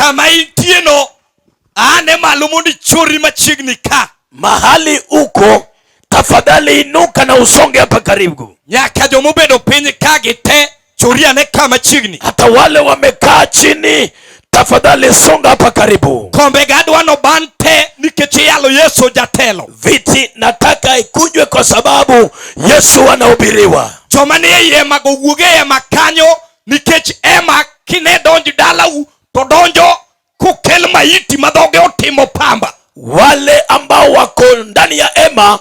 Kama intieno, ane malo mondo ichori machiegni ka. Mahali uko, tafadhali inuka na usonge hapa karibu. Nyaka jomobedo piny ka gi te chori ane ka machiegni. Hata wale wamekaa chini, tafadhali songa hapa karibu. Kombe ga adwa noban te nikech iyalo Yesu jatelo. Viti nataka ikunjwe kwa sababu Yesu anahubiriwa. Joma nie ei hema go wuog e hema kanyo nikech hema kine donj dalau to donjo kokel maiti ma dhoge otimo pamba. Wale ambao wako ndani ya hema,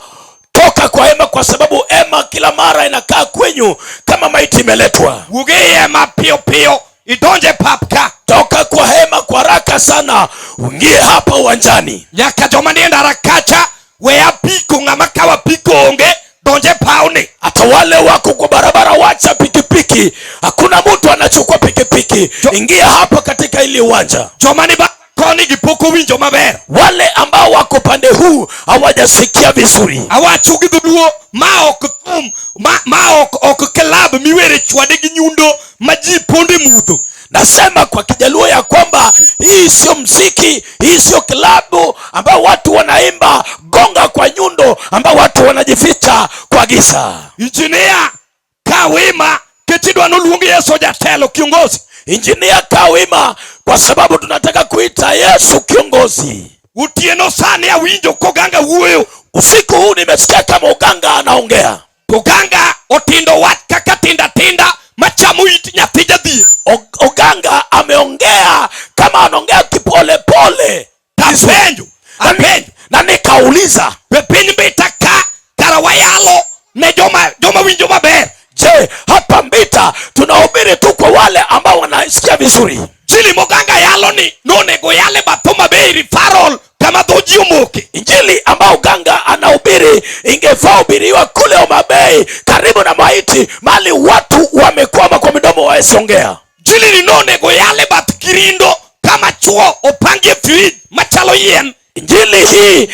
toka kwa hema, kwa sababu hema kila mara inakaa kwenyu kama maiti imeletwa. Wuog e hema piyo piyo idonje e pap ka. Toka kwa hema kwa haraka sana, uingie hapa uwanjani. Nyaka joma nie ndara kacha we apiko ng'ama kawo apiko onge donje pawni. Hata wale wako kwa barabara, wacha pikipiki, hakuna mtu anachukua pikipiki. Ingia hapa katika hili uwanja. Joma ni ba koni gi pok owinjo maber. Wale ambao wako pande huu hawajasikia vizuri. Awacho gi dholuo ma ok thum ma ok club miwere chwade gi nyundo ma ji ponde mudho. Nasema kwa Kijaluo ya kwamba hii sio mziki, hii sio klabu ambao watu wanaimba gonga kwa nyundo, ambao watu wanajificha kwa giza. Injinia ka wima kech idwa noluong Yesu jatelo kiongozi. Injinia, kaa wima, kwa sababu tunataka kuita Yesu kiongozi. Otieno sani awinjo koganga wuoyo. Usiku huu nimesikia kama uganga anaongea. Oganga otindo wach kaka tinda tinda machamo it nyathi jadhier. Oganga ameongea kama anaongea kipolepole. Tapenjo, apenjo. Na nikauliza, Be piny Mbita ka kara wayalo ne joma winjo maber. Je, hapa Mbita tunahubiri tu kwa wale ambao wanasikia vizuri? Injili moganga yalo ni nonego yale bath Homa Bay referral kama dho ji omoke. Injili ambao Oganga anahubiri ingefaa hubiriwa kule Homa Bay karibu na maiti, mahali watu wamekwama kwa midomo waesiongea. Injili ni nonego yale bath Kirindo kama chuo opangie fridge machalo yien. Injili hii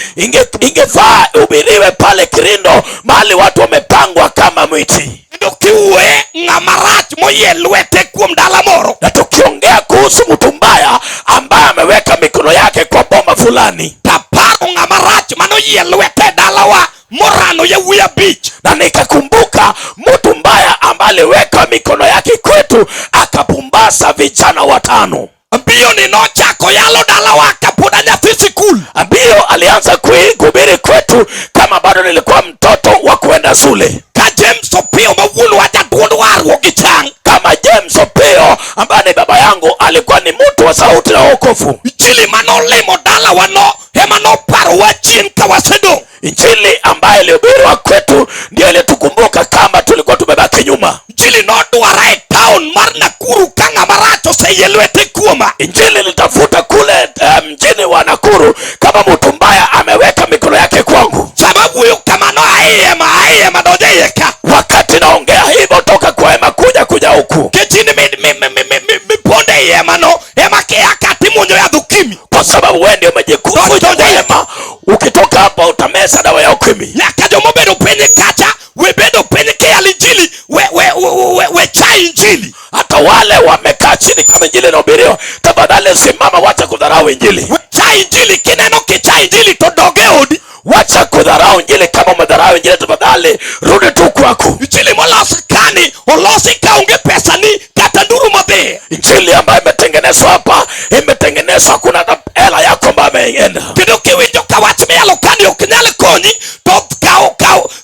ingefaa hubiriwe pale Kirindo, mahali watu wamepangwa kama miti. Kendo kiwuoye ng'ama rach moyie lwete kuom dala moro. Na tukiongea kuhusu mtu mbaya ambaye ameweka mikono yake kwa boma fulani, Taparo ng'ama rach manoyie lwete e dalawa morano yawuoyi abich. Na nikakumbuka mtu mbaya ambaye aliweka mikono yake kwetu akapumbasa vijana watano. Ambiyo ni nochako yalo dalawa kapod anyathi sikul. Ambiyo alianza kuhubiri kwetu kama bado nilikuwa mtoto wa kuenda shule. Ka James Opiyo ma wuonwa jaduond warruok gi chang. Kama James Opiyo ambaye ni baba yangu alikuwa ni mtu wa sauti na wokovu. Injili manolimo dalawa no ema noparowa chien ka wasedong'. Injili ambayo ilihubiriwa kwetu ndio ilitukumbuka kama tulikuwa tumebaki nyuma. Injili nodwara e town mar Nakuru ka ng'ama rach oseyie lwete kuoma. Injili ilitafuta kule mjini wa Nakuru kama mtu mbaya ameweka mikono yake kwangu. Sama awuoyo kamano ae hema ae hema donjo e iye ka. Wakati naongea hivyo toka kwa hema kuja huku. Kech in miponde ei hema no ema kia ka timuonjo yadh ukimwi. Kwa sababu wewe ndio umejikuta kwa hema, ukitoka hapa utameza dawa ya ukimwi. Nyaka jomobedo piny kacha we bedo piny kiyalo injili we chai injili. Hata wale wamekaa chini kama injili inahubiriwa, tafadhali simama, wacha kudharau injili. We chai injili kineno kichai injili to dog e odi. Wacha kudharau injili, kama umedharau injili tafadhali rudi tu kwako. Injili molos kani olosi kaonge pesa ni kata nduru modhiye. Injili ambayo imetengenezwa hapa imetengenezwa, kuna hela yako ambayo imeenda. Kendo kiwinjo ka wach miyalo kani ok nyal konyi to kaw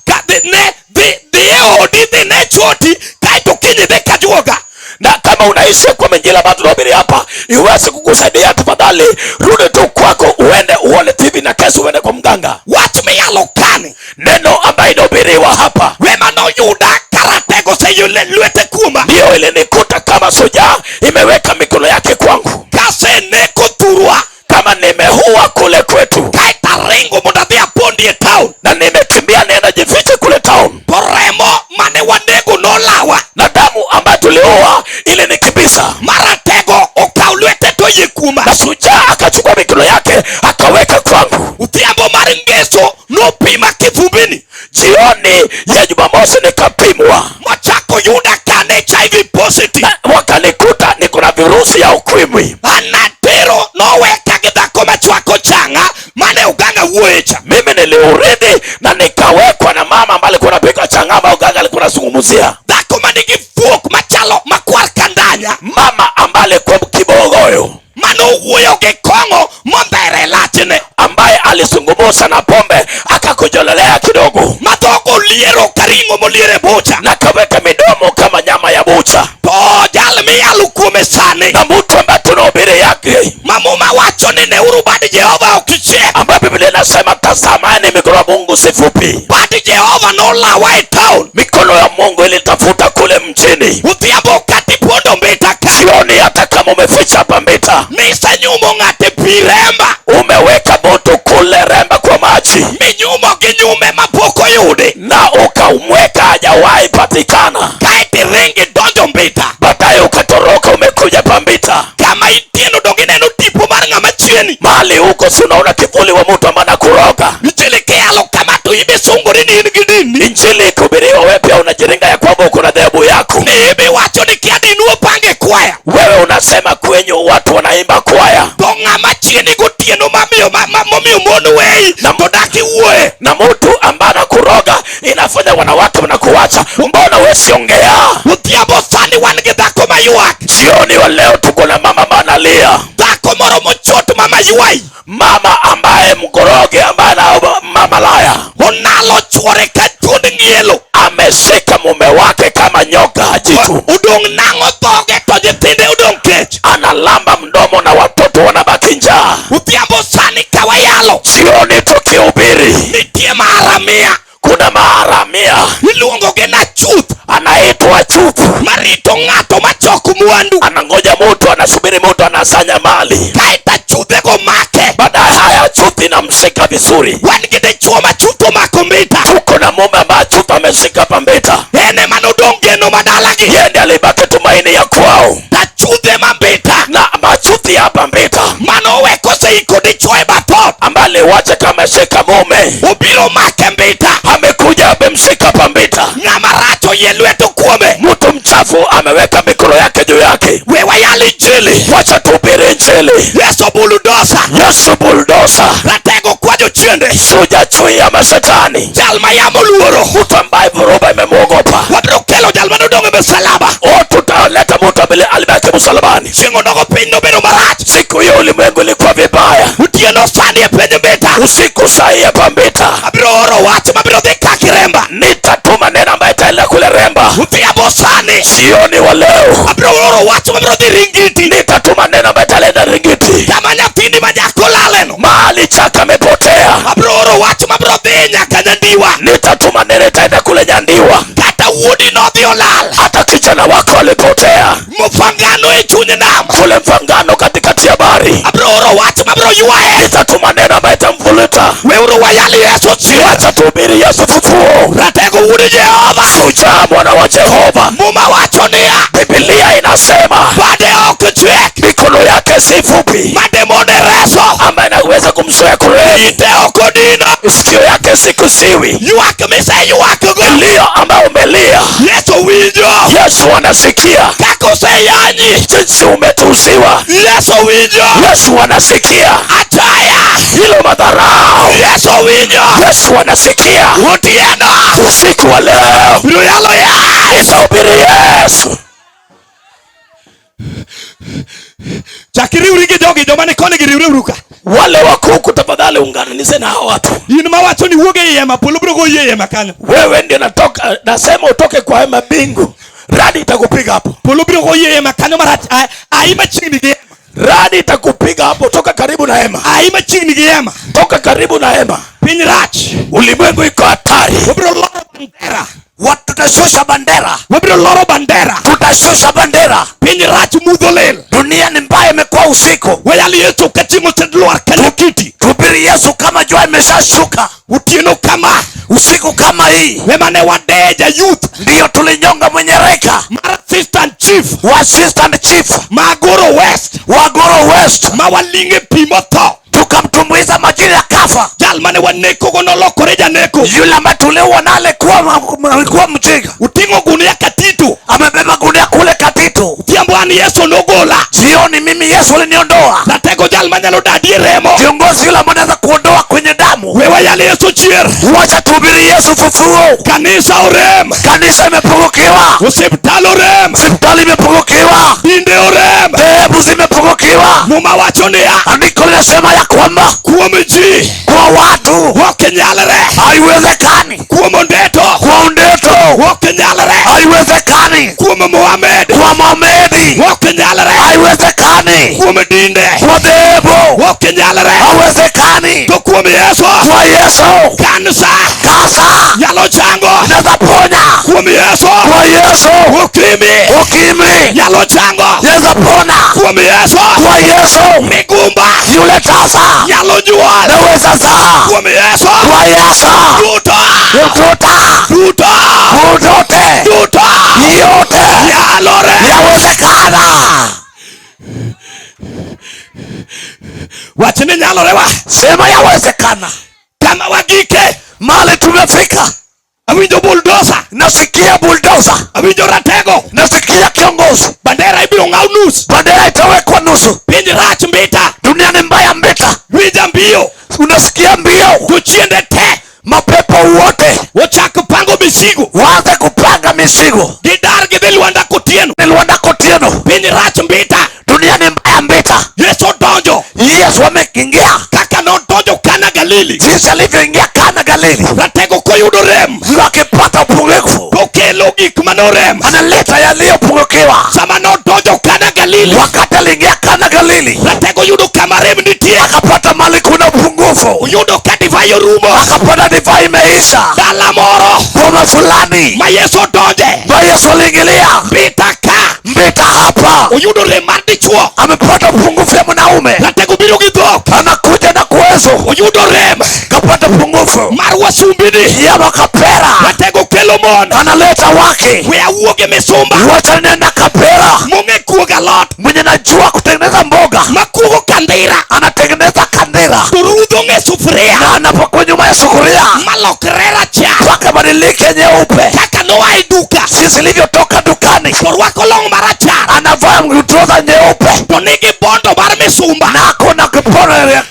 ka dhi ne dhi dhi e odi dhi ne chwoti kaeto kiny idhi ka juoga. Na kama unahisi kwamba injili ambayo tunahubiri hapa iweze kukusaidia, tafadhali rudi tu kwako, uende uone TV na kesho uende kwa mganga. Wach miyalo kani, neno ambayo inahubiriwa hapa, wema noyuda karatego oseyie lwete kuoma, ndio ilinikuta kama shujaa imeweka mikono yake kwangu. Kaseneko thurwa, kama nimeua kule kwetu, kaeto aringo mondo adhi apondi e town, na nimekimbia nenda jifiche kule town, to remo mane wanego nolawa, na damu ambayo tuliua ilinikimbiza. Maratego okaw lwete to oyie kuoma, na shujaa akachukua mikono yake akaweka kwangu. Odhiambo mar ngeso nopima kivumbini. Jioni ya Jumamosi nikapimwa, mochako yuda ka an HIV positive, na wakanikuta niko na virusi ya ukimwi. Anatero Noweka gi dhako machwako chang'a mane uganga wuoye cha. Mimi niliurithi na nikawekwa na mama ambaye alikuwa anapika chang'aa ambayo uganga alikuwa anazungumzia. Dhako manigi fuok machalo makwar kandanya. Mama ambaye alikuwa kibogoyo, Manowuoyo gi kong'o mondhere e lachne. Ambaye alizungumza na pombe akakujolelea kidogo, Ma dhogo oliero ka ring'o molier e bucha. Na kaweka midomo kama nyama ya bucha. To jal miyalo kuome sani. Na mtu ambaye tunahubiri yake, Ma muma wacho ni neuru bad Jehova ok chiek. Ambaye Biblia inasema tazamani mikono ya Mungu si fupi. Bad Jehova nolawa e town. Mikono ya Mungu ilitafuta kule mjini. Odhiambo kata ipondo mbita ka. Sioni hata kama umeficha hapa Mbita. Nisenyumo ng'ato e pi Remba. Umeweka moto kule Remba kwa maji. Minyumo gi nyume mapok oyudi. Na ukamweka hajawahi patikana. Kaeto iringi donjo Mbita. Baadaye ukatoroka umekuja pa Mbita. Kama intieno donge ineno tipo mar ng'ama chieni. Mahali huko si unaona kivuli wa mtu ambaye anakuroga. Injili kiyalo kama to ibe sungori ni in gi dini. Injili ikihubiriwa wewe pia unajiringa ya kwamba uko na dhehebu yako. Ni ibe wacho ni kia dinu opange kwaya. Wewe unasema kwenyu watu wanaimba kwaya. To ng'ama chieni gotieno mamiyo momiyo mon weyi to dak iwuoye. Na mtu ambaye anakuroga inafanya wanawake wanakuacha. Mbona wewe siongea? Odhiambo sani wan gi dhako maywak. Jioni wa leo tuko na mama ambaye analia. Dhako moro mochot mama ywai. Mama ambaye mkoroge ambaye na mama laya. Onalo chuore ka thuond ng'ielo. Ameshika mume wake kama nyoka jitu. Odong' nang'o dhoge to nyithinde odong' kech. Analamba mdomo na watoto wanabaki njaa. Odhiambo sani kawayalo. Jioni tukihubiri, Nitie maharamia. Kuna maharamia. Iluongo gi na chuth. Anaitwa chuth. Marito ng'ato machok mwandu. Anangoja mtu, anasubiri mtu, anasanya mali. Kaeto chudhego make. Baadaye haya chuth inamshika vizuri. Wan gi dichuo ma chuth omako Mbita. Tuko na mume ambaye chuth ameshika hapa Mbita. En ema nodong' geno madalagi. Yeye ndiye alibaki tumaini ya kwao. Ta chudhe ma Mbita. Na machuthi hapa Mbita. Manowe koseiko dichuo e bath ot. Ambaye aliwacha kama ameshika mume. Obiro make Mbita. Amekuja amemshika hapa Mbita. Ng'ama rach oyie lweto kuome. Mtu mchafu ameweka mikono yake juu yake. We wayal injili. Wacha tuhubiri injili. Yesu bulldozer. Yesu bulldozer. Ratego kwajo chiende. Suja chui ya mashetani. Jal ma yamo luoro. Mtu ambaye dhoruba imemwogopa. Wabiro kelo jal manodong' e msalaba. Oh, tutaleta mtu ambaye alibaki msalabani. Chieng' onogo piny nobedo marach. Siku hiyo ulimwengu ilikuwa vibaya. Otieno sani e piny Mbita. Usiku saa hii hapa Mbita. Abiro oro wach mabiro dhi kaki Remba. Nitatuma neno ambaye itaenda kule Remba. Odhiambo sani. Jioni wa leo. Abiro oro wach mabiro dhi Ringiti. Nitatuma neno ambaye itaenda Ringiti. Kama nyathini ma nyako laleno. Mahali chaka amepotea. Abiro oro wach mabiro dhi nyaka Nyandiwa. Nitatuma neno itaenda kule Nyandiwa. Kata wuodi nodhi olal. Hata kijana wako alipotea. Mfangano e chuny nam. Kule Mfangano katikati ya bahari. Abiro oro wach mabiro ywaye. Nitatuma neno ambaye itamvuta. Weuru wayal Yesu chier. Wacha tuhubiri Yesu fufuo. Ratego wuod Jehova. Shujaa mwana wa Jehova. Muma wacho niya. Biblia inasema Bade ok chwek. Mikono yake si fupi. Mademone reso. Ambaye anaweza kumzoea kurei. Ite ok odino. Sikio yake si kuziwi. Ywak miseywak go. Kilio ambayo umelia. Yesu winjo. Yesu anasikia. Kaka oseyanyi. Jinsi umetuziwa. Yesu winjo. Yesu anasikia. Achaya. Hilo madharau. Yesu winjo. Yesu anasikia. Otieno. Usiku wa leo. Biro yalo Yesu. Nitahubiri Yesu. Chak iriwri gi jogi, joma ni koni gi riwreuru ka. Wale wako huku tafadhali unganishe na hao watu. In mawacho ni wuog ei hema, polo biro goyi ei hema kanyo. Wewe ndio natoka, nasema utoke kwa hema mbingu. Radi itakupiga hapo. Polo biro goyi ei hema kanyo marach. Ai machiegni gi hema. Radi itakupiga hapo, toka karibu na hema. Ai machiegni gi hema. Toka karibu na hema. Piny rach. Ulimwengu iko hatari. Wabiro loro bandera. Watu tutashusha bandera. Wabiro loro bandera. Tutashusha bandera. Piny rach mudho lil. Dunia ni mbaya, imekuwa usiku. Wayal Yesu ka chieng' oselwar kanyo kiti. Tuhubiri Yesu kama jua imeshashuka. Otieno kama. Usiku kama hii. Ema ne wadeja youth. Ndiyo tulinyonga mwenye reka. Mar assistant chief. Wa assistant chief. Magoro West. Wa Goro West. Ma walinge pi motho. Tukamtumbuiza majini akafa. Jal mane waneko go nolokore janeko. Yule ambaye tuliua na alikuwa mjinga. Uting'o gunia Katito. Amebeba gunia kule Katito. Odhiambo an Yesu nogola. Jioni mimi Yesu aliniondoa. Ratego jal manyalo dadie remo. Kiongozi yule ambaye anaweza kuondoa kwenye damu. We wayal Yesu chier. Wacha tuhubiri Yesu fufuo. Kanisa orem. Kanisa imepungukiwa. Osiptal orem. Hospitali imepungukiwa. Dinde orem. Dhehebu zimepungukiwa. Muma wacho niya. Andiko linasema ya kwamba Kuom ji kwa watu ok nyalre. haiwezekani. Kuom Ondeto Kwa Ondeto ok nyalre. haiwezekani. Kuom Mohamed Kwa Mohamedi ok nyalre. haiwezekani. Kuom dinde Kwa dhehebu ok nyalre. haiwezekani. To kuom Yesu Kwa Yesu kansa kasa nyalo chango. inaweza ponya. Kuom Yesu Kwa Yesu ukimwi ukimwi nyalo chango. inaweza pona. Kuom Yesu Kwa Yesu migumba yule tasa nyalo nyuol. naweza zaa. Kuom Yesu Kwa Yesu duto ukuta duto utote duto yote nyalore. yawezekana. Wachni nyalore wa Sema yawezekana. kama wagike. Mali tumefika. Awinjo bulldozer. Nasikia bulldozer, Awinjo ratego. nasikia kiongozi. Bandera ibiro ng'aw nus. Bendera itawekwa nusu. Piny rach mbita. Dunia ni mbaya mbita. Winja mbio. Unasikia mbio, Jochiende te mapepo wote ochak pango mizigo. waanze kupanga mizigo. Gidar gidhi Lwanda Kotieno. Ni Lwanda Kotieno. Piny rach mbita. Dunia ni mbaya mbita. Yesu donjo Yesu ameingia kaka nodonjo Kana Galili. jinsi alivyoingia Kana Galili, Ratego koyudo rem akipata upungufu tokelo gik manorem. analeta yaliyopungukiwa. Sama nodonjo Kana Galili, Wakati aliingia Kana Galili ratego yudo kama rem nitie. akapata mali kuna upungufu, Oyudo ka divai orumo. akapata divai imeisha. Dala moro Boma fulani ma Yesu odonje ba Yesu aliingilia mbita ka mbita hapa, oyudo rem mar dichuo. amepata upungufu ya mwanaume, Ratego biro gi dhok. anakuja na kuwezo Oyudo rem kapata upungufu mar wasumbini. ya makapera, Ratego kelo mon. analeta wake. We awuo gi misumba Wacha nenda kapera, mong'e kuogo alot mwenye najua kutengeneza mboga, makuogo kandira anatengeneza kandira to rudho ng'e sufuria na anapakua nyuma ya sufuria malokre rachar mpaka badilike nyeupe, kaka noa e duka jinsi ilivyotoka dukani. to rwako long marachar Anavaa trouser nyeupe to nigi bondo mar misumba na ako na kipono ya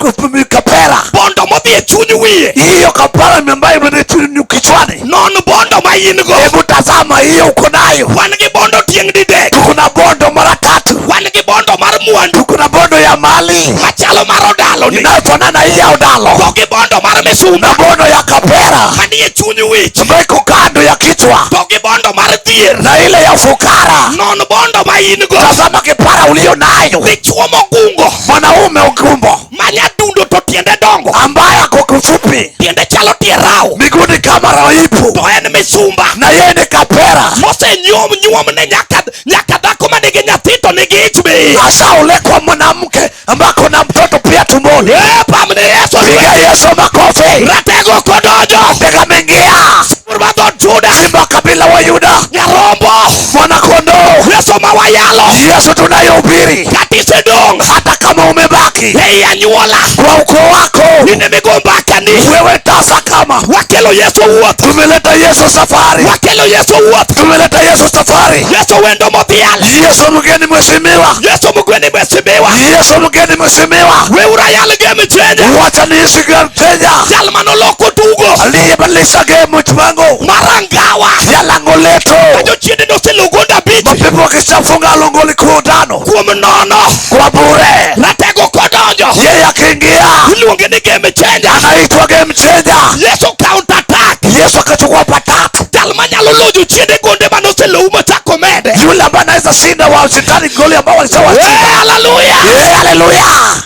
kapera, bondo modhi e chuny wiye. hiyo kapera ambayo imenichu kichwani. Non bondo ma in go. Hebu tazama hiyo uko nayo. Wan gi bondo tieng' didek. Tuko na bondo mara tatu, Wan gi bondo mar mwandu tuko na bondo ya mali machalo mar odalo ni inayofanana hii ya udalo to gi bondo mar misumba na bondo ya kapera manie chuny wich ambayo iko kando ya kichwa to gi bondo mar dhier. na ile ya fukara. Non bondo ma in go. Tazama kipara ulio nayo, Dichuo mogungo mwanaume ukumbo manyadundo to tiende dongo ambaye ako kifupi, tiende chalo tie rawo miguu ni kama raibu, to en misumba na yeye ni kapera. mosenyuom nyuom ne nyaka nyaka dhako manigi nyathi to nigi ich be. Ashaolekwa mwanamke ambaye ako na mtoto pia tumboni. Eh, pamne Yesu. Piga Yesu makofi. Ratego kodonjo Tega mengia mar dhood Juda simba kabila wa Yuda, nyarombo mwana kondoo Yesu mawayalo Yesu tunayehubiri, kata isedong' hata kama umebaki ei anyuola kwa ukoo wako, in emigombakani wewe tasa kama wakelo Yesu wuoth. Tumeleta Yesu safari, Wakelo Yesu wuoth. tumeleta Yesu safari. Yesu wendo modhial. Yesu mgeni mheshimiwa, Yesu mgweni mheshimiwa. Yesu mgeni mheshimiwa, Weuru ayal game changer. wacha niishi game changer, Jal manoloko tugo aliyebadilisha game mwangu marangawa ya lango letu. ka jochiende noselo gonda abich Mapepo wakishafunga lango likuu tano kuom nono kwa bure, ratego kodonjo yeye akiingia iluonge ni game changer. anaitwa game changer. Yesu counter attack. Yesu akachukua patatu, Jal manyalo lojo chiende gonde manoselou mochako mede. yule ambaye anaweza shinda wa shetani goli ambao walishawashinda. Eh, haleluya. Eh, haleluya!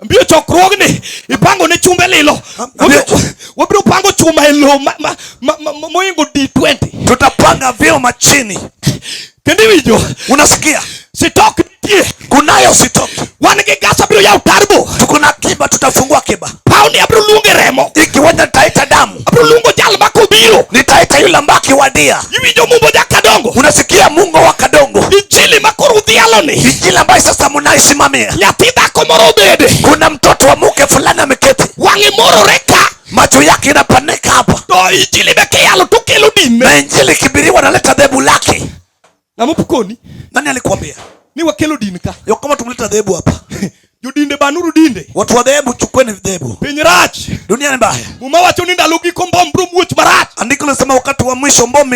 Mbio chokruogni ipango ne chumbe lilo. Wabiro pango chuma e lowo moingo D20. Tutapanga vyuma chini. Kendo iwinjo Unasikia? sitok nitie. Kunayo sitoki. Wan gi gas abiro yawo tarbo. Tuko na kiba, tutafungua kiba. Pauni abiro luonge remo. Ikiwanja nitaita damu, Abiro luongo jal ma kobiro. nitaita yule ambaye akiwadia. Iwinjo mumbo jakadongo. Unasikia Mungu wa kadongo, Injili ma koro udhialoni. injili ambayo sasa mnaisimamia. Nyathi dhako moro obede. Kuna mtoto wa mke fulani ameketi, Wang'e morore ka. macho Macho yake inapanika hapa. To injili be kiyalo to kelo dinne. Na injili ikihubiriwa analeta dhehebu lake. Ng'ama opukoni Nani alikuambia ni wakelo din ka? Yo, kama tumleta dhehebu hapa? Jodinde banuru dinde. Watu wa dhehebu, chukueni dhehebu. Piny rach. Dunia ni mbaya. Muma wacho ni ndalo giko mbom biro muoch marach. Andiko linasema wakati wa mwisho bomu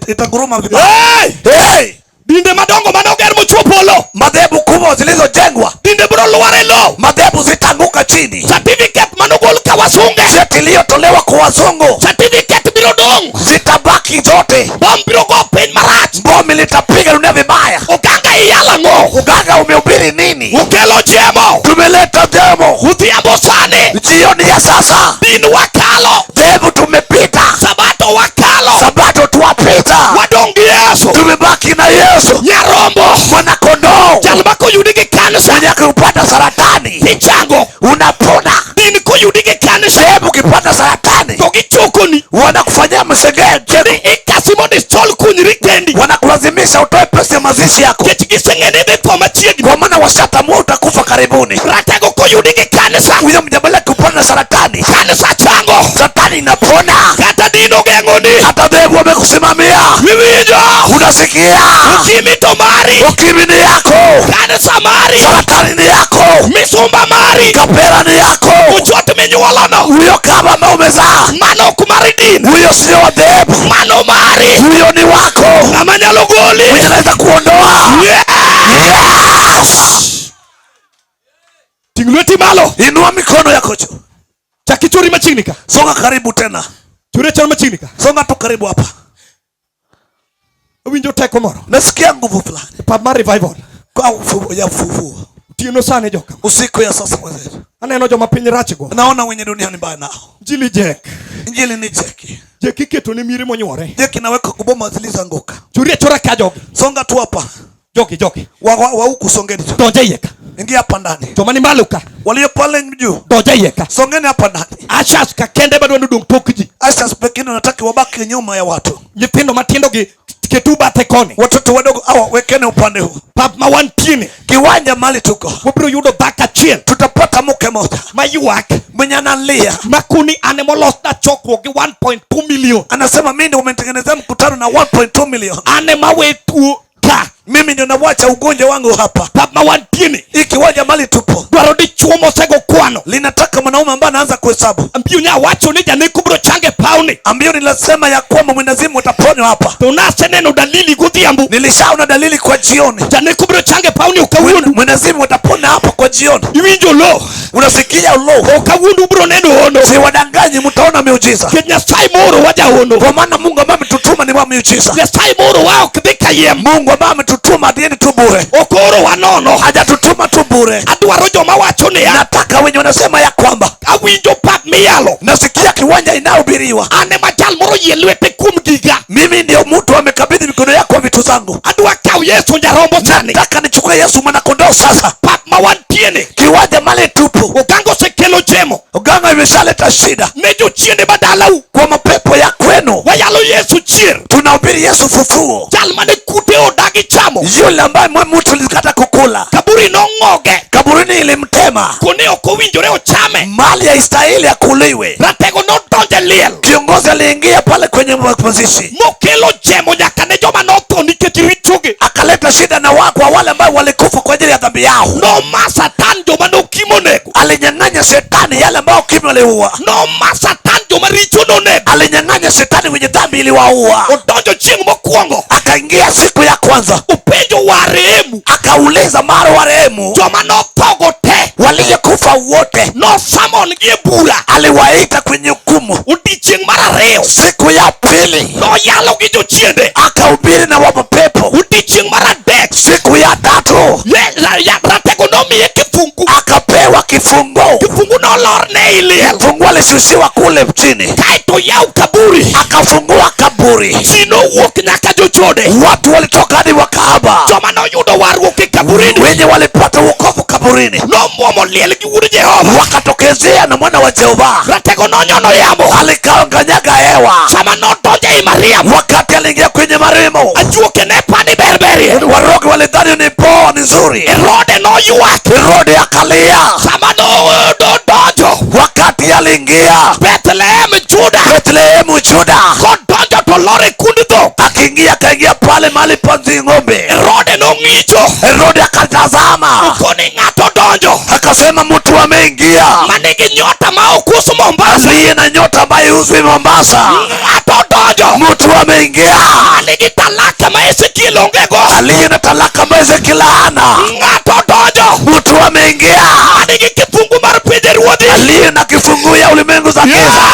itanguruma vibaya. Hey! Hey! Dinde madongo manoger mochwo polo. Madhehebu kubwa zilizojengwa, Dinde biro lwar e lowo. Madhehebu zitaanguka chini. Certificate manogol ka wasunge. Cheti iliyotolewa kwa wazungu, Certificate biro dong'. Zitabaki zote. Bom biro go piny marach. Bomu litapiga dunia vibaya. Oganga iyalo ang'o? Uganga umehubiri nini? Ukelo chiemo. Tumeleta demo. Odhiambo sani. Jioni ya sasa. Din wakalo. Dhehebu tumepita. Sabato wakalo. Sabato twapita. Wadong' gi Yesu. Tumebaki na Yesu. Nyarombo. Mwana kondoo. Jal ma koyudi gi kansa. Mwenye kupata saratani Tichango. Unapona. Din koyudi gi kansa. Dhehebu ukipata saratani To gichokoni. Wanakufanyia msengenge. Ni ikasi mondo isol kunyri kendi. Wanakulazimisha utoe pesa ya mazishi yako. Nikech giseng'e ni idhi tho machiegni. Kwa maana washatamua utakufa karibuni. Ratego koyudi gi kanisa. Huyo mjamala kupona saratani, Kanisa chango. Saratani inapona. Kata din ogeng'oni. Hata dhehebu wamekusimamia. Iwinjo. Unasikia? Ukimwi to mari. Ukimwi ni yako. Kanisa mari. Saratani ni yako. Misumba mari. Kapera ni yako. Uchot minyuolono. Huyo kama ambaye umezaa. Mano ok mar din. Huyo sio wa dhehebu. Mano mari. Huyo ni wako. Ng'ama nyalo goli. Mwenye anaweza kuondoa. Yeah. Yes. Ting' lweti malo. Inua mikono yako juu. Chak ichori machiegni ka. Songa karibu tena. Chori achora machiegni ka. Songa tu karibu hapa. Awinjo teko moro. Nasikia nguvu fulani. Pap mar revival. Kwa ufufuo ya ufufuo. Otieno sani joka. Usiku ya sasa wenzetu. Aneno joma piny rach go. Naona wenye dunia ni mbaya nao. Injili jek. Injili ni jeki. Jek iketo ne miere monyuore. Jeki naweka kuboma zilizoanguka. Chori achora ka jogi. Songa tu hapa. Jogi jogi. Wa huku songeni tu. Donje iye ka. Ingia hapa ndani. Joma ni malo ka. Walio pale juu. Donje iye ka. Songeni hapa ndani. Ushers ka kende madwa ni odong' tok ji. Ushers pekee wanataka wabaki nyuma ya watu. Nyithindo matindo gi ketu bathe koni. Watoto wadogo hawa wekeni upande huu. Pap ma wantie ni. Kiwanja mali tuko. Wabiro yudo dhako achiel. Tutapata mke mmoja. Maywak. Mwenye analia. Makoni an emolosna chokruok gi 1.2 million. Anasema mimi ndio umetengenezea mkutano na 1.2 million. An ema we tuo ka. Mimi ndio nawacha ugonjwa wangu hapa. Pap ma wantie ni. Hii kiwanja mali tupo. Dwaro dichuo mosego kwano. Linataka mwanaume ambaye anaanza kuhesabu. Ambio nya wacho ni janeko biro change pauni. Ambio nilisema ya kwamba mwendazimu utaponywa hapa. To naseneno dalili godhiambo. Nilishaona dalili kwa jioni. Janeko biro change pauni ok awuondu. Mwendazimu utapona hapa kwa jioni. Iwinjo lo. Unasikia lo. Ok awuondu biro neno hono. Siwadanganyi, mtaona miujiza. Nikech Nyasaye moro wajahono. Kwa maana Mungu ambaye ametutuma ni wa miujiza. Nyasaye moro wa ok dhi kayiem. Mungu ambaye ametutuma hadi tu bure. Ok orowa nono. Hajatutuma tu bure. Adwaro joma wacho niya. Nataka wenye wanasema ya kwamba awinjo pap miyalo. Nasikia kiwanja inayohubiriwa. An ema jal moro yie lwete kuom giga. Mimi ndio mtu amekabidhi mikono yako vitu zangu. Adwa kaw Yesu nyarombo sani. Nataka nichukue Yesu mwana kondoo sasa. Pap ma wantie ni. Kiwanja mali tupu. Oganga osekelo jemo. Oganga imeshaleta shida. Ne jochiende madalau. Kwa mapepo ya kwenu. Wayalo Yesu chier. Tunahubiri Yesu fufuo. Jal mane kute odagi chamo. Yule ambaye mtu alikata kukula. Kaburi nong'oge. Kaburini ilimtema. Kone ok owinjore ochame. Mali haistahili akuliwe. Ratego nodonjo e liel. Kiongozi aliingia pale kwenye mazishi. Mokelo jemo nyaka ne joma notho nikech richogi. Akaleta shida na kwa wale ambao walikufa kwa ajili ya dhambi yao. Noma Satan joma nokimo nego. Alinyang'anya shetani yale ambao ukimwi aliua. Noma Satan joma richo nonego. Alinyang'anya shetani wenye dhambi iliwaua. Odonjo chieng' mokwongo. Akaingia siku ya kwanza. Openjo warehemu. Akauliza mara warehemu. Joma nothogo te. Waliokufa wote. Nosamon gi e bura. Aliwaita kwenye hukumu. Odiochieng' mar ariyo. Siku ya pili. Noyalo gi jochiende. Akahubiri na mapepo. Odiochieng' mar adek. Siku ya tatu. Ratego nomiye kifungu. Akapewa kifungo. Kifungu nolorne ei liel. Kifungu alishushiwa kule chini. Kaeto yaw kaburi. Akafungua kaburi. Ji nowuok nyaka jochode. Watu walitoka hadi wakahaba. Joma noyudo warruok e kaburini. Wenye walipata wokovu kaburini. Nomuomo liel gi wuod Jehova. Wakatokezea na mwana wa Jehova. Ratego nonyono yamo. Alikanyaga hewa. Sama nodonjo ei Mariam. Wakati aliingia kwenye Mariamu. Ajuoke ne pani berberie. Warogi walidhani ni poa, ni nzuri. Herode noywak. Herode akalia. Sama nodonjo. Wakati Aliingia, aliingia Bethlehem Juda. Bethlehemu Juda. Kodonjo to lor e kund dhok. Akiingia akaingia pale mahali pa ng'ombe. Herode nong'icho. Herode akatazama, Koni ng'ato donjo akasema mtu ameingia manigi nyota ma ok us Mombasa. aliye na nyota ambaye haiuzwi Mombasa. Ng'ato donjo Mtu ameingia manigi talaka ma Ezekiel onge go. aliye na talaka ambayo Ezekiel hana. Ng'ato donjo Mtu ameingia manigi kifungu mar pinje ruodhi. aliye na kifungu ya ulimwengu za giza.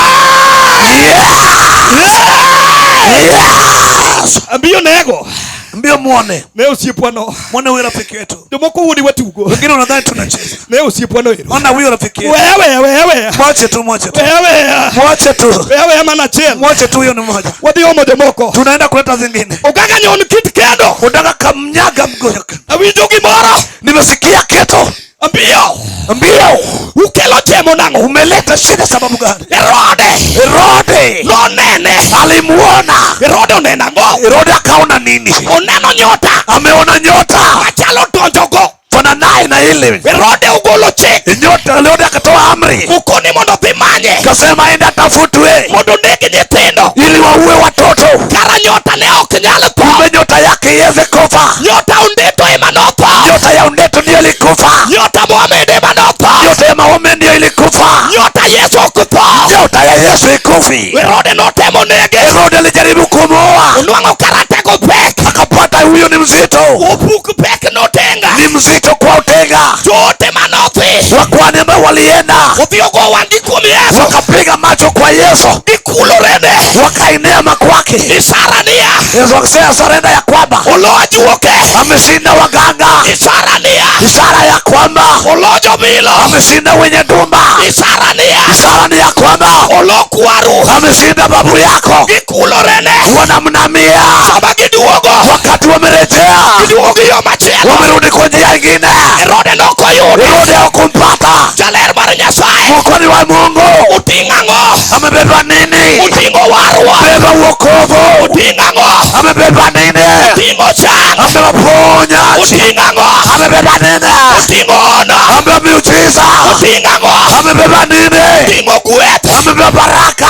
Yes. Ambiyo nego. Mbio muone, Ne osiepwa no. muone huyo rafiki wetu. Jomoko wuoni watugo. Wengine wanadhani tunacheza. Ne osiepwa no ero. Ona huyo rafiki yetu. Wewe wewe. Mwache tu, mwache tu, Wewe. mwache tu, Wewe mana achiel. mwache tu, huyo ni mmoja. Wadhi omo jomoko. Tunaenda kuleta zingine. Ogaga nyon kit kendo. Unataka kamnyaga mguu. Awinjo gimoro. Nimesikia kitu. Ambiyo. Mbio. Ukelo chemo nang'o? Umeleta shida sababu gani? Herode Herode nonene. alimuona. Herode oneno ang'o? Herode akaona nini? Oneno nyota Ameona nyota machalo donjogo. fananaye na ile Herode ogolo chik. nyota. Herode akatoa amri, Okoni mondo dhi manye. akasema enda atafutwe Mondo neg nyithindo. ili waue watoto. Kara nyota ne ok nyal tho. Kumbe nyota yake iweze kufa. Nyota Ondeto ema notho. Nyota ya Ondeto ndiyo ilikufa. Nyota Mohamed ema notho. Nyota ya Maome ndiyo ilikufa. Nyota Yesu ok tho. Nyota ya Yesu ikufi. Herode notemo nege. Herode alijaribu kumuua, Onwang'o karatego pek. akapata huyo ni mzito, Opuk pek notenga. ni mzito kwa utenga. Joote manodhi. Wakwani ambao walienda Odhi ogo wang'gi kuom Yesu. wakapiga macho kwa Yesu, Gikulorene. wakainama kwake. Ishara niya. Yesu akasema sarenda ya kwamba Olo ajuoke. ameshinda waganga, Ishara niya. ishara ya kwamba Olo jobilo. ameshinda wenye dumba, Ishara niya. ishara ni ya kwamba Olo kwaru. ameshinda babu yako. Gikulorene. Wanamnamia Sama giduogo. wakati wamerejea, Giduogo gi yo machielo. wamerudi kwa njia ingine. Herode nokoyude. Herode hakumpata. Jaler mar Nyasaye. Mwokozi wa Mungu Oting'o ang'o? amebeba nini? Oting'o warruok. Beba wokovu. Oting'o ang'o? Amebeba nini? Oting'o chang. Amebeba ponyaji. Oting'o ang'o? Amebeba nini? Oting'o hono. Amebeba miujiza. Oting'o ang'o? Amebeba nini? Oting'o gweth. Amebeba baraka.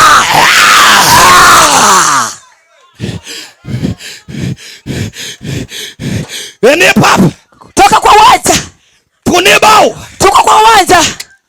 Ah! Enie pap. Toka kwa uwanja, Tunie bao. tuko kwa uwanja.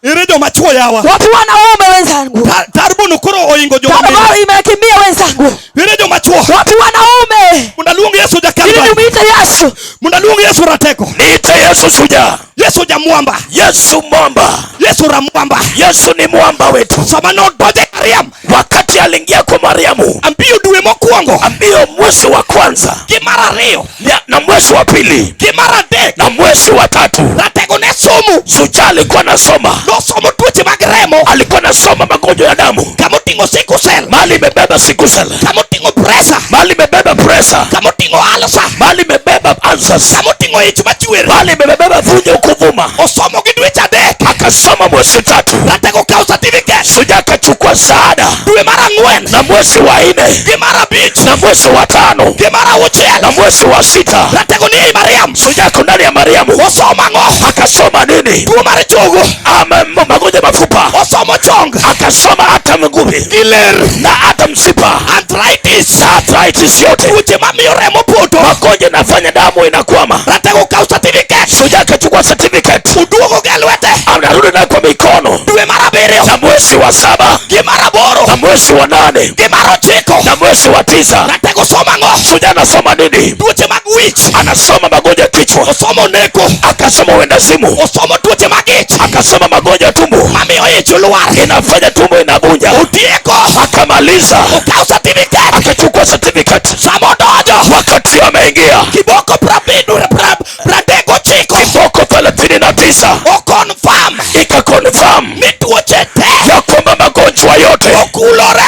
Ere joma chuo yawa. Wapi wanaume wenzangu? Tarbuno koro oingo joma mine. Tarubao imekimbia wenzangu. Ere joma chuo. Wapi wanaume? Mondo aluong Yesu Ili ja-Kalvari. nimuite Yesu. Mondo aluong Yesu rateko. Niite Yesu shujaa, Yesu jamwamba. Yesu mwamba. Yesu ramwamba. Yesu ni mwamba wetu. Sama nodonjo e Mariam. Wakati aliingia kwa Mariamu, Ambiyo dwe mokwongo. ambiyo mwezi wa kwanza Gi mar ariyo. na mwezi wa pili Gi mar adek. na mwezi wa tatu, Ratego ne somo. shujaa alikuwa anasoma, Nosomo tuoche mag remo. alikuwa anasoma magonjwa ya damu, Kamoting'o sickle cell. mali imebeba sickle cell, Kamoting'o pressure. mali imebeba pressure, Kamoting'o ulcer. mali imebeba ulcers, Kamoting'o ich machwer. mali imebeba vunjo kuvuma. Osomo gi dweche adek. Akasoma mwezi tatu, Ratego kawo certificate. shujaa akachukua saada, Dwe mar ang'wen. na mwezi wa nne Gi mar abich. na mwezi wa tano Gi mar auchiel. na mwezi wa sita, Ratego ni ei Mariam. shujaa ako ndani ya Mariamu. Osomo ang'o? Akasoma nini? Tuo mar chogo. Ama magonjwa ya mafupa, Osomo chong. akasoma hata miguu Gi ler. na hata msipa Arthritis. na arthritis yote, Tuoche mamiyo remo poto. magonjwa inafanya damu inakwama. Ratego kawo certificate. Shujaa akachukua certificate, Oduogo gi e lwete. anarudi nayo kwa mikono, Dwe mar abiriyo. na mwezi wa saba Gi mar aboro. na mwezi wa nane Gi mar ochiko. na mwezi wa tisa. Ratego somo ang'o? Shujaa anasoma nini? Tuoche mag wich. Anasoma magonjwa ya kichwa, Osomo neko. akasoma uendazimu, Osomo tuoche mag ich. akasoma magonjwa ya tumbo, Mamiyo ich lwar. inafanya tumbo inagunja. Otieko. Akamaliza, Okawo certificate. akachukua certificate. Sama odonjo. Wakati ameingia Kiboko 39 kiboko 39 okonfirm ikakonfirm ni tuoche te ya kwamba magonjwa yote okulore.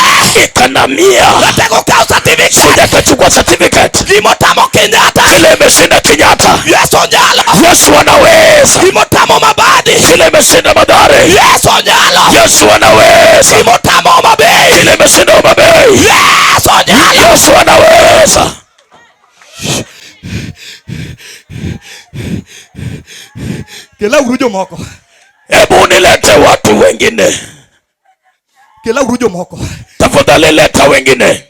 ikanamia. Ratego kawo certificate. Shujaa akachukua certificate, Gimotamo Kenyatta. kile imeshinda Kenyatta, Yesu nyalo. Yesu anaweza. Gimotamo Mabadi. Kile imeshinda Mathare, Yesu nyalo. Yesu anaweza. Gimotamo Homa Bay. Kile imeshinda Homa Bay, Yesu nyalo. Yesu anaweza. Kelauru jomoko. Hebu nilete watu wengine. Kelauru jomoko. Tafadhali leta wengine.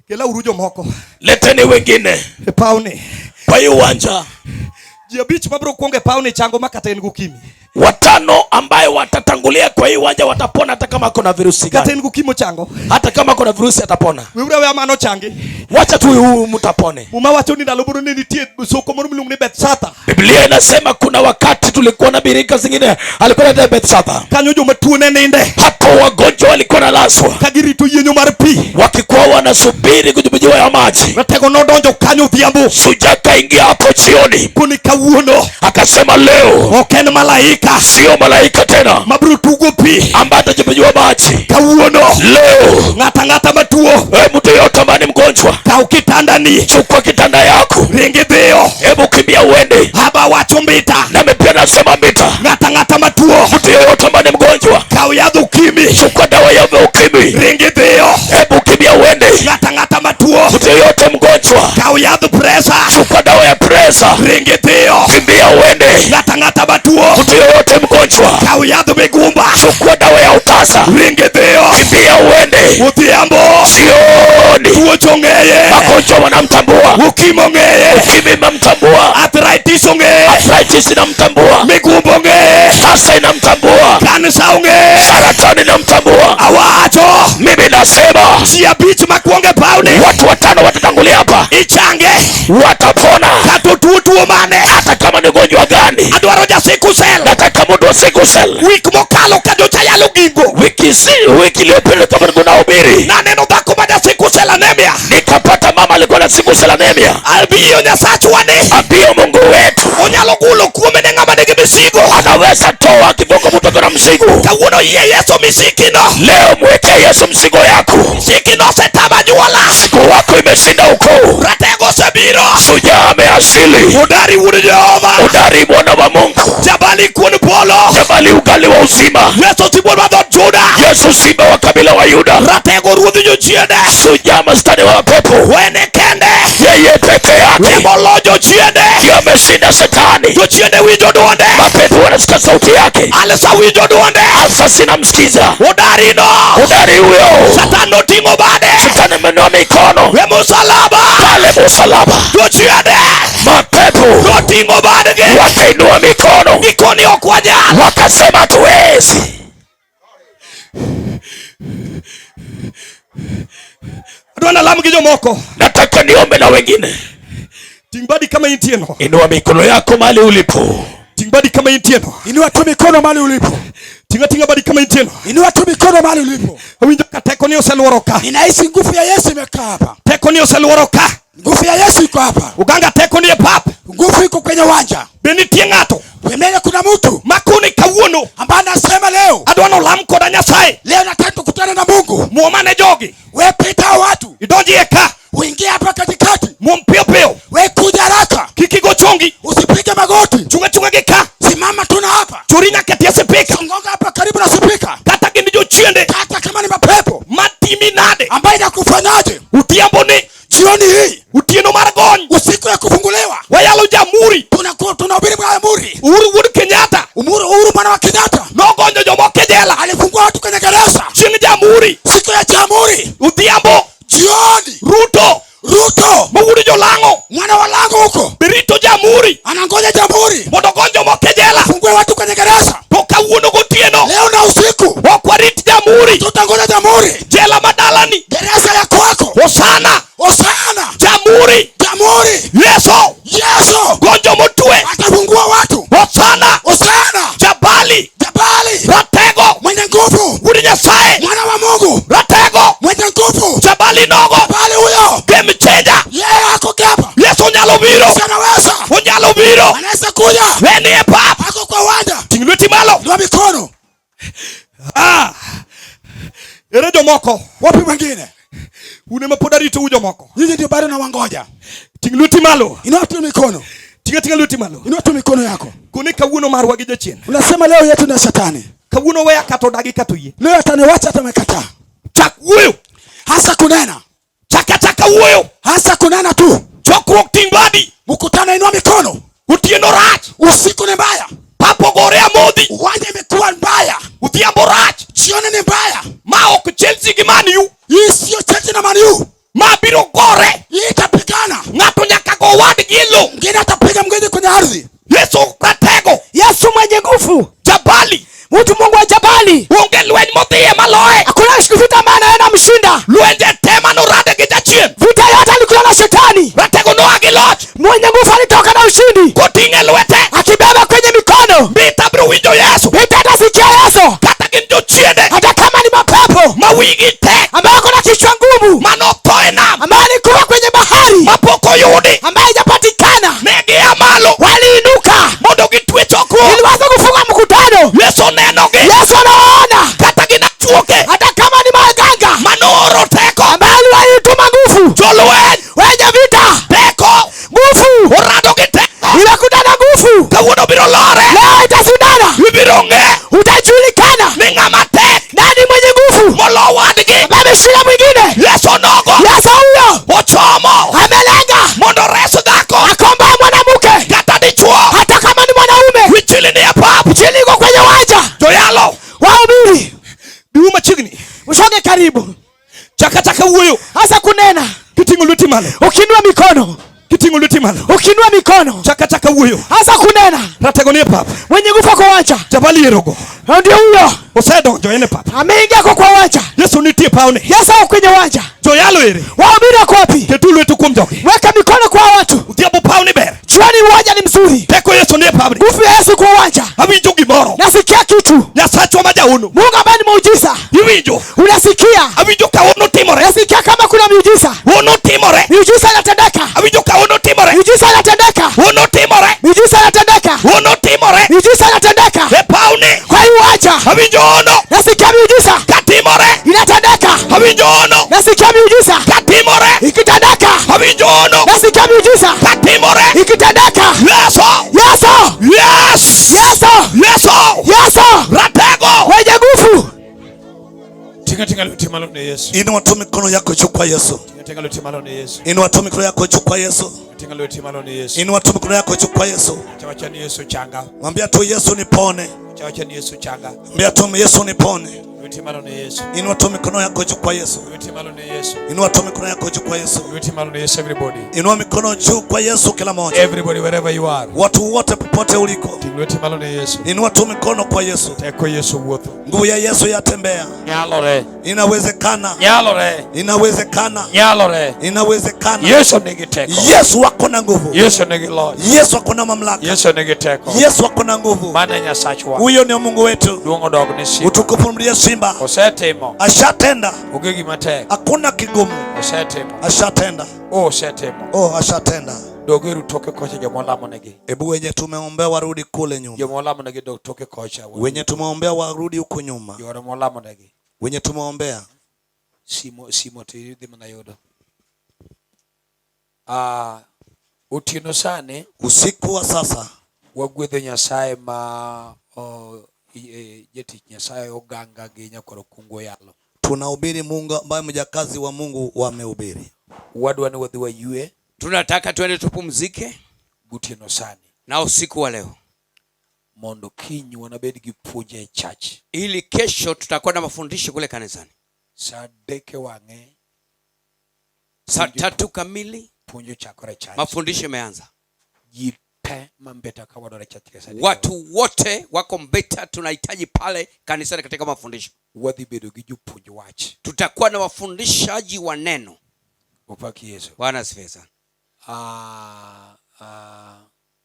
Kelauru jomoko. Leteni wengine. E pawni. Kwa hiyo uwanja. Ji 5 mabiro kuongo e pawni chango ma kata en gokimi. 5 ambaye watatangulia kwa hii uwanja watapona hata kama kuna virusi Kata gani. en gokimo chango. Hata kama kuna virusi atapona. Weuru aweya mano changi. Wacha tu huyu mtu apone. Muma wacho ni ndalo moro ne nitie soko moro miluongo ni Bethesda. Biblia inasema kuna wakati tulikuwa na birika zingine alikuwa na Bethesda. Kanyo joma tuo ne ninde. Hapo wagonjwa walikuwa nalazwa. Ka girito yienyo mar pi. Wakikuwa wanasubiri kujibiwa ya maji. Ratego nodonjo kanyo odhiambo. Shujaa kaingia hapo jioni. Koni kawuono. Akasema leo. Ok en malaika. Sio malaika tena. Mabiro tugo pi. Ambaye atajibiwa maji. Kawuono. Leo. Ng'ata ng'ata matuo. Wewe mtu yote ambaye ni mgonjwa. Kaw kitandani. Chukua kitanda yako. Ringi dhiyo. Hebu kimbia uende. Haba wacho mbita. Nami pia nasema mbita. Ng'ata ng'ata matuo. Mtu yoyote ambaye ni mgonjwa. Kaw yadh ukimwi. Chukua dawa ya ukimwi. Ringi dhiyo. Hebu kimbia uende. Ng'ata ng'ata matuo. Mtu yoyote mgonjwa. Kaw yadh presa. Chukua dawa ya presa. Ringi dhiyo. Kimbia uende. Ng'ata ng'ata matuo. Mtu yoyote mgonjwa. Kaw yadh migumba. Chukua dawa ya utasa. Ringi dhiyo. Kimbia uende. Odhiambo. Jioni. Tuoche ong'eye. Magonjwa wanamtambua. Ukimwi ong'eye. Ukimwi inamtambua. Arthritis ong'eye. Arthritis inamtambua. Migumba ong'eye. Sasa inamtambua. Kansa ong'eye. Saratani inamtambua. Awacho. Mimi nasema. Ji 5 makwongo e pawni. Watu 5 watatangulia hapa. Ichange. Watapona. Kata otuo tuo mane. Hata kama ni ugonjwa gani. Adwaro ja sickle cell. Nataka mtu wa sickle cell. Wik mokalo ka jocha yalo gingo. Wiki iliyopita kama nilikuwa nahubiri. Naneno dhako ma ja sickle cell anemia. Nikapata mama alikuwa na sickle cell anemia. Abiyo Nyasachwa ni. Abiyo Mungu wetu. Onyalo golo kuome ne ng'ama nigi mizigo. Anaweza toa kiboko mtu akiwa na mzigo. Kawuono yie Yesu misikino. Leo mwekee Yesu mzigo yako. Misikino osetamo anyuola. Mzigo wako imeshinda ukoo. Ratego osebiro. Shujaa ameasili. Udari wuod Jehova. Udari mwana wa Mungu. Jabali kuon polo. Jabali ugali wa uzima. Yesu sibuor mar dhood Juda. Yesu simba wa kabila wa Yuda. Ratego ruodh jochiende. Shujaa mstari wa pepo. Wene kende. Yeye peke yake. Emolo jochiende. Ndiye ameshinda shetani. Jochiende winjo dwonde. Mapepo wanasikia sauti yake. Alsa winjo dwonde. Alsa sinamsikiza. Udari no. Udari huyo. Satan noting'o bade. Shetani ameinua mikono. E musalaba. Pale musalaba. Jochiende. Mapepo noting'o badgi. Wakainua mikono. Gikoni ok wanyal. Wakasema hatuwezi. Adwa nalam gi jomoko. Nataka niombe na wengine. Ting' badi kama intie no. Inua mikono yako mahali ulipo. Ting' badi kama intie no. Inua tu mikono mahali ulipo. Tinga tinga badi kama intie no. Inua tu mikono mahali ulipo. Awinjo ka teko ni oseluoro ka. Ninahisi nguvu ya Yesu imekaa hapa. Teko ni oseluoro ka. Nguvu ya Yesu iko hapa. Uganga teko ni e pap. Nguvu iko kwenye uwanja. Be nitie ng'ato? Pembeni kuna mtu makoni kawuono ambaye anasema leo adwa nolam koda Nyasaye. Leo nataka tukutane na Mungu. Muoma ne jogi. We pita watu. Idonji e ka. Uingie hapa katikati. Muom piyo piyo. We kuja haraka. Kik igo chongi. Usipige magoti. Chunga chunga gi ka. Simama tu na hapa. Chori nyaka tie sipika. Songonga hapa karibu na sipika. Kata gin jochiende. Hata kama ni mapepo. Matimi nade. Ambaye inakufanyaje? Odhiambo ni. Jioni hii. Otieno mar gony. Usiku ya kufunguliwa. Wayalo jamhuri. Tunahubiri jamhuri. Uhuru wuod Kenyatta. Uhuru mwana wa Kenyatta. Nogonyo jomoko e jela. Alifungua watu kwenye gereza. Chieng' jamhuri. Siku ya jamhuri. Odhiambo. Jioni. Ruto. Ruto. Ma wuod Jolang'o. Mwana wa Lang'o huko. Berito jamhuri. Anangoja jamhuri. Mondo ogony jomoko e jela. Afungue watu kwenye gereza. To kawuono gotieno. Leo na usiku. Ok warit jamhuri. Tutangoja jamhuri. Jela madalani. Gereza ya kwako. Hosana. Hosana. Jamhuri. Jamhuri. Yesu. Yesu. Gonjo motwe. Atafungua watu. Hosana. Hosana. Jabali. Jabali. Ratego. Mwenye nguvu. Wuod Nyasaye. Mwana wa Mungu. Ratego. Mwenye nguvu. Jabali nogo. Jabali huyo. Game changer. Yeye ako hapa. Yesu onyalo biro. Yesu anaweza. Onyalo biro. Anaweza kuja. Weni e pap. Ako kwa uwanja. Ting' lweti malo. Inua mikono. Ere jomoko. Wapi mwingine? Un ema pod aritou jomoko. Nyinyi ndio bado nawangoja. Ting' lweti malo. Inua tu mikono. Tinga tinga lweti malo. Inua tu mikono yako. Koni kawuono marwa gi jachien. Unasema leo yetu na shetani. Kawuono weya kata odagi kata oyie. Leo ataniwacha hata amekataa. Chak wuoyo. Hasa kunena. Chaka chaka wuoyo. Hasa kunena tu. Chokruok ting' badi. Mkutano inua mikono. Otieno rach. Usiku ni mbaya. Pap ogore amodhi. Uwanja imekuwa mbaya. Odhiambo rach. Jioni ni mbaya. Ma gore. Hii itapigana. Ng'ato nyaka go wadgi e lowo. Mwingine atapiga mwingine kwenye ardhi. Yesu ratego. Yesu mwenye nguvu. Jabali. Mtu Mungu wa Jabali. Onge lweny modhiye maloye. Hakuna vita ambaye anaenda mshinda. Lwenje te manorade gi jachien. Vita yote alikuwa na shetani. Ratego noa gi loch. Mwenye nguvu alitoka na ushindi. Koting'e lwete. Akibeba kwenye mikono. Mbita biro winjo Yesu. Vita atasikia Yesu. Kata gin jochiende. Hata kama ni mapepo. Ma wigi tek. Ambayo wako na kichwa ngumu. Manotho e nam. Ambayo alikuwa kwenye bahari. Mapok oyudi. Ambayo haijapatikana. Ne gia malo. Waliinuka. Mondo gitwe chokruok. Ili waweze kufunga mkutano. Yesu nenogi. Yesu anawaona. Kata gin achuoke. Hata kama ni maganga. Manooro teko. Ambayo aliwaituma nguvu. Jolweny. Wenye vita. Teko. Nguvu. Orado gi teko. Imekuta na nguvu. Kawuono biro lore. Leo itashindana. Ibiro ng'e. Utajulikana. Ni ng'ama tek. Nani mwenye nguvu? Molo wadgi. Ambaye ameshinda mwingine. Yesu nogo. Yesu huyo. Ochomo. Amelenga. Mondo ores dhako. Akomboe mwanamke. Kata dichuo. Hata kama ni mwanaume. Injili ni e pap. Injili iko kwenye uwanja. Joyalo. Wahubiri. Biuru machiegni. Usonge karibu. Chaka chaka wuoyo. Hasa kunena. Kiting'o lweti malo. Ukiinua mikono. Kiting'o lweti malo. Ukiinua mikono. Chaka chaka wuoyo. Hasa kunena. Ratego ni e pap. Mwenye nguvu kwa uwanja. Jabali erogo. Ndio huyo. Osedonjo en e pap. Ameingia kwa uwanja. Yesu nitie pawni. Yesu ako kwenye uwanja. Joyalo ere. Wahubiri wako wapi? Ketu lwetu kuom jogi. Weka mikono kwa watu. Odhiambo pawni ber. Jioni uwanja ni mzuri. Teko Yesu nie pawni. Nguvu ya Yesu kwa uwanja. Awinjo gimoro. Nasikia kitu. Nyasachwa ma jahono. Mungu ambaye ni muujiza. Iwinjo. Unasikia. Awinjo ka hono timore. Nasikia kama kuna miujiza. Hono timore. Miujiza inatendeka. Awinjo ka hono timore. Miujiza inatendeka. Hono timore. Miujiza inatendeka. Hono timore. Miujiza inatendeka. E pawni. Kwa hii uwanja. Awinjo hono. Nasikia miujiza. Katimore. Inatendeka. Awinjo hono. Nasikia miujiza. Katimore. Ikitendeka. Awinjo hono. Nasikia miujiza. Katimore. Ikitendeka. Yesu. Yesu. Yes. Yesu. Yesu. Yesu. Ratego. Mwenye nguvu. Tinga tinga lweti malo ne Yesu. Inua tu mikono yako juu kwa Yesu. Tinga tinga lweti malo ne Yesu. Inua tu mikono yako juu kwa Yesu. Tinga lweti malo ne Yesu. Inua tu mikono yako juu kwa Yesu. Wacha wacha ni Yesu changa. Mwambia tu Yesu nipone. Wacha wacha ni Yesu changa. Mwambia tu Yesu nipone. Lweti malo ne Yesu. Inua tu mikono yako juu kwa Yesu. Lweti malo ne Yesu. Inua tu mikono yako juu kwa Yesu. Lweti malo ne Yesu everybody. Inua mikono juu kwa Yesu kila mmoja. Everybody wherever you are. Watu wote popote uliko. Ting lweti malo ne Yesu. Inua tu mikono kwa Yesu. Teko Yesu wuotho. Nguvu ya Yesu yatembea. Nyalore. Inawezekana. Nyalore. Inawezekana. Nyalore. Inawezekana. Yesu nigi teko. Yesu wako na nguvu. Yesu nigi loch. Yesu ako na mamlaka. Yesu nigi teko. Yesu ako na nguvu. Mano e Nyasachwa. Huyo ni Mungu wetu. Duong' odog ne Simba. Utukufu mlie Simba. Osetimo. Ashatenda. Onge gima tek. Hakuna kigumu. Osetimo. Ashatenda. Oh, osetimo. Oh, ashatenda. Dogeru toke kocha joma olamonegi. Hebu wenye tumeombea warudi kule nyuma. Joma olamonegi dog toke kocha. Wenye tumeombea warudi huko nyuma. Joma olamonegi. Wenye tumeombea. Simo simo to idhi mana yudo. Ah, otieno sani Usiku wa sasa wagwedho Nyasaye ma jatich Nyasaye oganga gi nyakwar okungu oyalo. Tunahubiri Mungu ambaye mjakazi wa Mungu wamehubiri. Wadwa ni wadhi wayue Tunataka twende tupumzike gotieno sani na usiku wa leo, mondo kiny wanabed gi puonj e church. ili kesho tutakuwa na mafundisho kule kanisani Sa adek e wang'e saa 3 kamili. Puonj ochakore e church. Mafundisho yameanza. Ji te ma Mbeta ka wadwaro e church ka sa adek e Watu wote wako Mbeta, tunahitaji pale kanisani katika mafundisho. Wadhi bedo gi jopuonj wach. Tutakuwa na wafundishaji wa neno. Opak Yesu. Bwana asifiwe sana.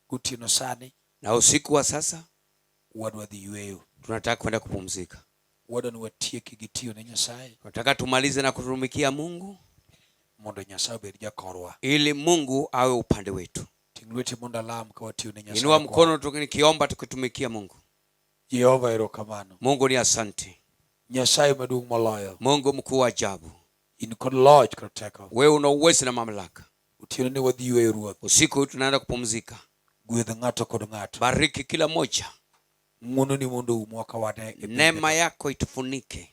Gotieno sani Na usiku wa sasa wadwa dhi yweyo. tunataka kwenda kupumzika. Wadwa ni watieki gi tiyo ne Nyasaye. Tunataka tumalize na kutumikia Mungu Mondo Nyasaye obed jakorwa. ili Mungu awe upande wetu. Ting' lweti mondo alam ka watiyo ne Nyasaye. Inua mkono tukiomba tukitumikia Mungu. Jehova erokamano. Mungu ni asante. Nyasaye maduong' moloyo. Mungu mkuu wa ajabu. In kod loch kod teko. Wewe una uwezo na mamlaka. Otieno ni wadhi yweyo Ruoth. Usiku huu tunaenda kupumzika. Gwedh ng'ato kod ng'ato. Bariki kila moja. Ng'wono ni mondo oumwa ka wan e piny Neema ka. yako itufunike.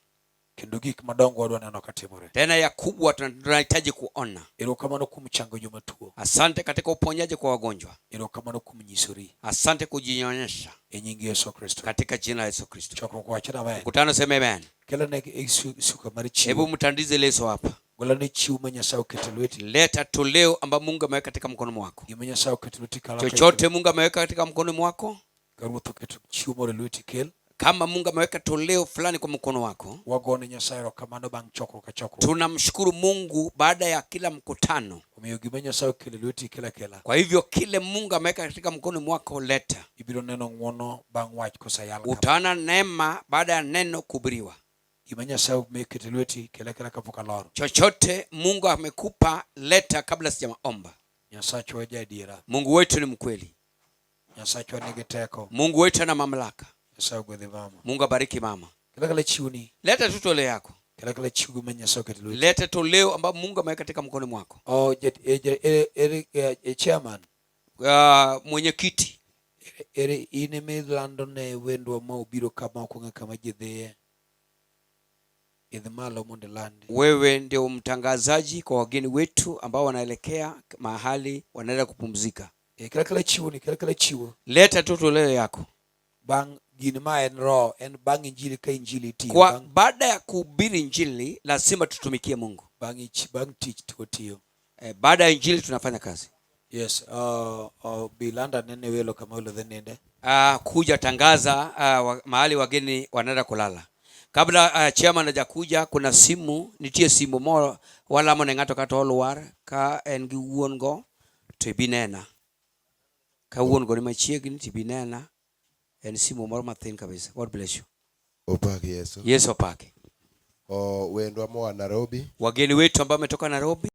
Kendo gik madongo wadwa neno katimore. Tena ya kubwa tunahitaji kuona. Erokamano kuom chango joma tuo. Asante katika uponyaji kwa wagonjwa. Erokamano kuom nyisori. Asante kujionyesha. E nying Yesu Kristo. Katika jina la Yesu Kristo. Chokruok wacho amen. Mkutano sema amen. Kelo ne suka mar chiwo. Hebu mtandize leso hapa. Golane chiwo ma Nyasaye oketo e lweti. Leta toleo ambayo Mungu ameweka katika mkono mwako. Gima Nyasaye oketo e lweti kala. Chochote Mungu ameweka katika mkono mwako. Ka Ruoth oketo chiwo moro e lweti kel. Kama Mungu ameweka toleo fulani kwa mkono wako. Wagone Nyasaye erokamano bang' chokruok ka chokruok. Tunamshukuru Mungu baada ya kila mkutano. Omiyo gima Nyasaye okelo e lweti kel akela. Kwa hivyo kile Mungu ameweka katika mkono mwako leta. Ibiro neno ng'wono bang' wach koseyal kama. Utaona neema baada ya neno kuhubiriwa. Gima Nyasaye oketo e lweti kel akela kapok aloro. Chochote Mungu amekupa leta kabla sijaomba. Nyasachwa ja adiera. Mungu wetu ni mkweli. Nyasachwa nigi teko. Mungu wetu ana mamlaka. Nyasaye ogwedhi mama. Mungu abariki mama. Kel akela chiwoni. Leta tu toleo yako. Kel akela chiwo gima Nyasaye oketo e lweti. Leta toleo ambayo Mungu ameweka katika mkono mwako. Oh, jet, e, e, e, e, e, chairman. Mwenyekiti. Ere in ema ilando ne wendwa ma obiro kama ok ong'e kama ji dhiye. Idh malo mondo ilandi. Wewe ndio mtangazaji kwa wageni wetu ambao wanaelekea mahali wanaenda kupumzika. E, kel akela chiwoni, kel akela chiwo. Leta tu toleo yako. Bang' gin ma en roho, en bang' injili ka injili itiyo. Kwa Bang' baada ya kuhubiri injili lazima tutumikie Mungu. bang' ich, bang' tich to watiyo. Baada ya injili tunafanya kazi. Yes, bilanda nene welo kama welo dhi ninde. Kuja tangaza mahali wageni wanaenda kulala. Kabla chairman hajakuja, kuna simu, nitie simu moro walamo ne ng'ato kata olwar ka en gi wuon go to ibi nena. Ka wuon go ni machiegni to ibi nena. En simu moro mathin kabisa. God bless you. Opak Yesu. Yesu opaki. O wendwa moa Nairobi Wageni wetu ambao wametoka Nairobi.